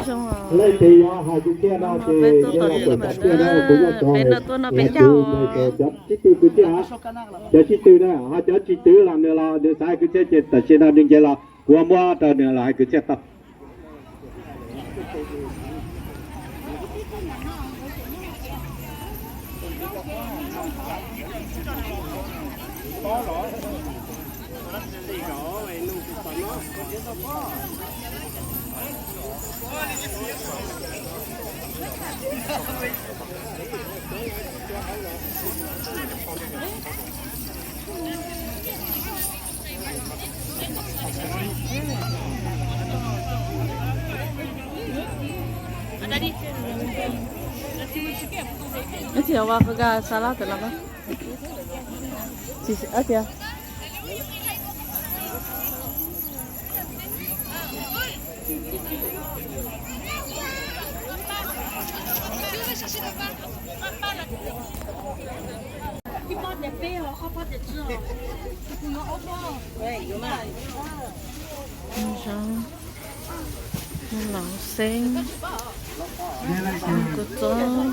Leej twg yog hais kwv txhiaj no ces nyob los pem cov txiaj na, kuv nyob rau hauv, cov sib tw kwv txhiaj, cov sib tw na, ho cov tsis tw los nws los nws xav hais kwv txhiaj ces tam sim no nws nce los kuv muab rau nws los hais kwv txhiaj tau. Ib txhia ua qhov ka xa lab tawm los. Tsis ib txhia. Zoo, los xeeb, kua txob.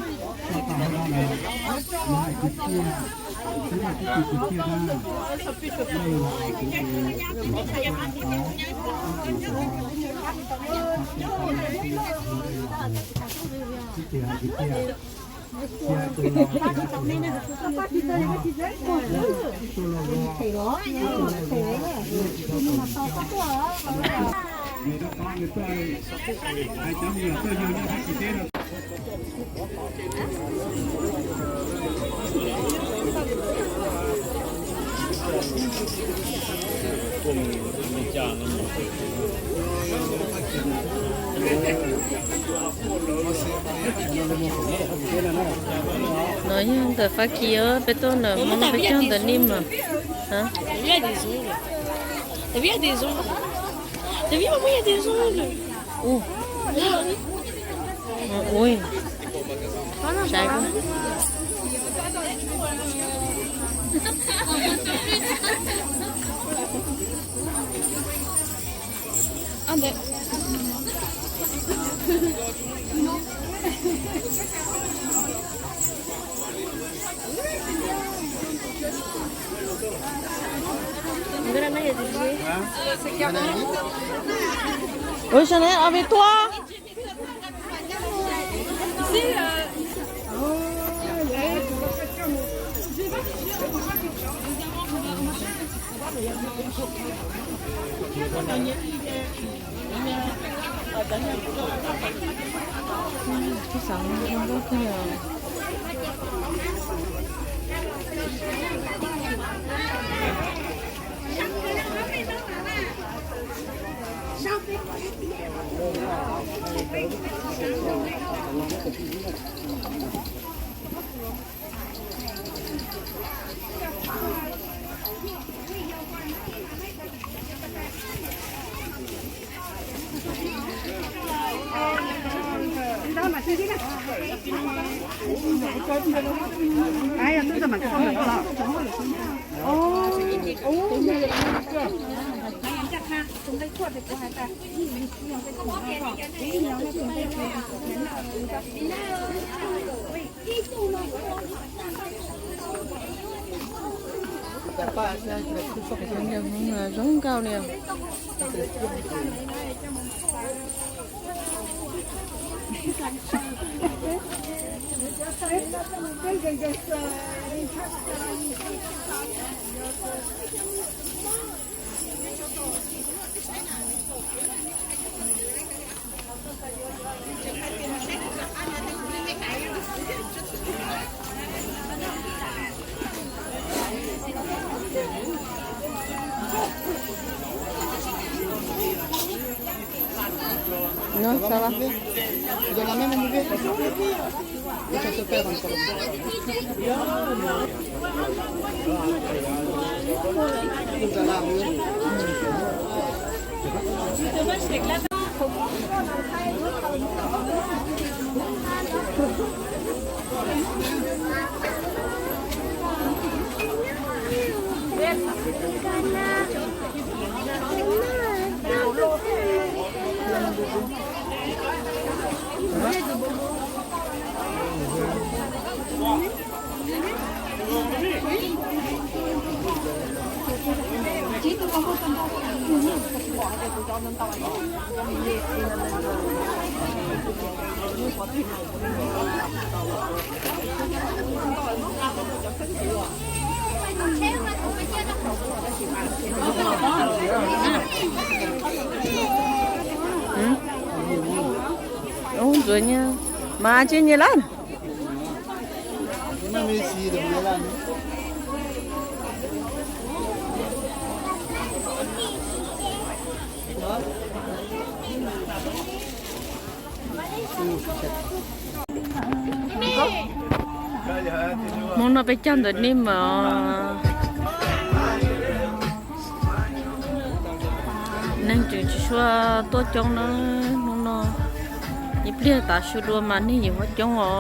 No yog ntawm Fab Kis, peb tuaj ntawm Hmoob peb cog ntawm Nim mas. Ui, saib. Ui, sao neb ob peb tuaj? Zoo nkauj li. No, xav lab. Ub, ntxuav nyias mas tsis nyias lawm. Hnub no peb cog ntawm nej mas neeg tseem tsis tshua tuaj coob na. Hnub no ib pliag tav su dua mas neeg yuav muaj coob os.